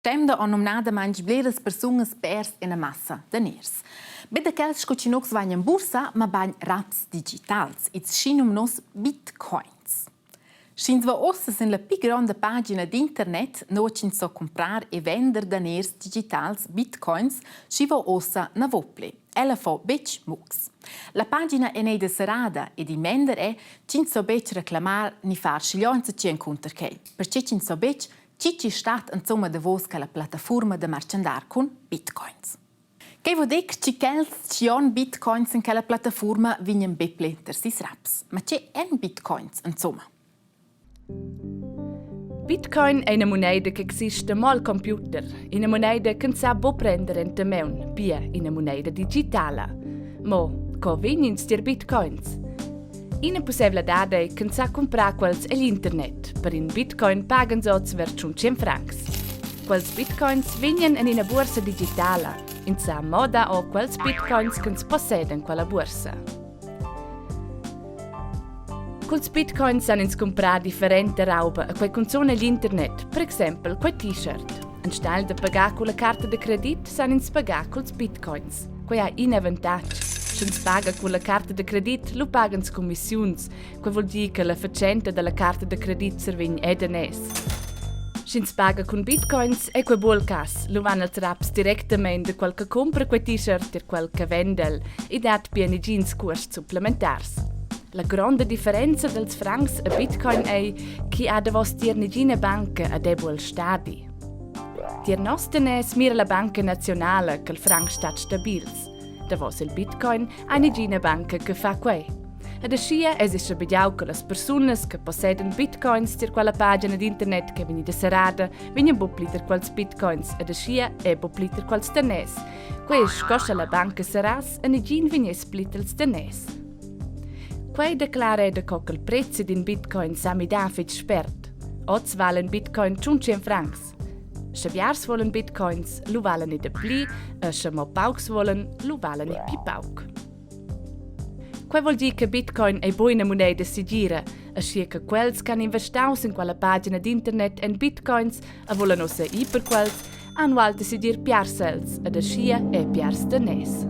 Quest'emda han numnadamaing bleras persunas pers ina massa daners. Be da quels sco chi nocs vain bursa, mabain raps digitals, ils schinumnos bitcoins. Sch'ins va ussa sin la pli gronda pagina d'internet, nua ch'ins so cumprar e vender daners digitals bitcoins, schi va ussa navot pli. Ella fa betg mucs. La pagina è neida serrada ed il mender è ch'ins so betg reclamar ni far schiglioinza chi encunter quei, perche ch'ins so betg Tgi chi stat insomma davos quella plattafuorma da marchandar cun bitcoins? Quei vul dir che quels chi han bitcoins in quella plattafuorma vegnan be pli ter sis raps. Ma che èn bitcoins insomma? Bitcoin è ina muneida ch'exista mo al computer, ina muneida ch'ins sa buc prender enta maun, pia ina muneida digitala. Mo co vegn ins tier bitcoins? Ina pusseivladad ei ch'ins sa cumprar quels egl internet. Per in bitcoin pagan oz ver 100 francs. Quels bitcoins vegnan en ina buorsa digitala. Ins sa moda o quels bitcoins ch'ins posseda en quella buorsa. Culs bitcoins san ins cumprar differenta rauba e quei cunzun egl internet, per exempel quei t-shirt. Enstagl da pagar culla carta da credit san ins pagar culs bitcoins. Quei ha in avantatg. Sch'ins paga cun la carta da credit, lu pagans cumissiuns. Quei vul dir che la fatschenta dalla carta da credit survegn è daners. Sch'ins paga cun bitcoins è quei buc il cass. Lu van els raps directamein da quel che cumpra quei t-shirt tier quel che venda el. I dat pia negins cuosts supplementars. La gronda differenza dals francs e bitcoin ei ch'i ha davos tier negina banca ed è buc il stadi. Tier nos daners mira la Banca naziunala ch'el franc stat stabils. Davos il bitcoin ha negina banca che fa quei. Ed aschia esi schabegiau che las persunas che posseden bitcoins tier quella pagina d'internet che vegnida serrada vegnan buc pli tier quels bitcoins ed aschia è buc pli tier quels daners. Quei sco sche la banca serrass e negin vegness pli tiels daners. Quei declara da co ch'el prezi d'in bitcoin sa midar fetg spert. Oz valen bitcoin 500 francs. Sche biars volen bitcoins, lu valen i dapli, e sche mo paucs volen, lu valen i pli pauc. Quei vuol dir che bitcoin ei buina muneida segira, aschia che quels che han investau sin quella pagina d'internet en bitcoins e volan ussa ir per quels, han ual decidir piars els ed aschia è piars daners.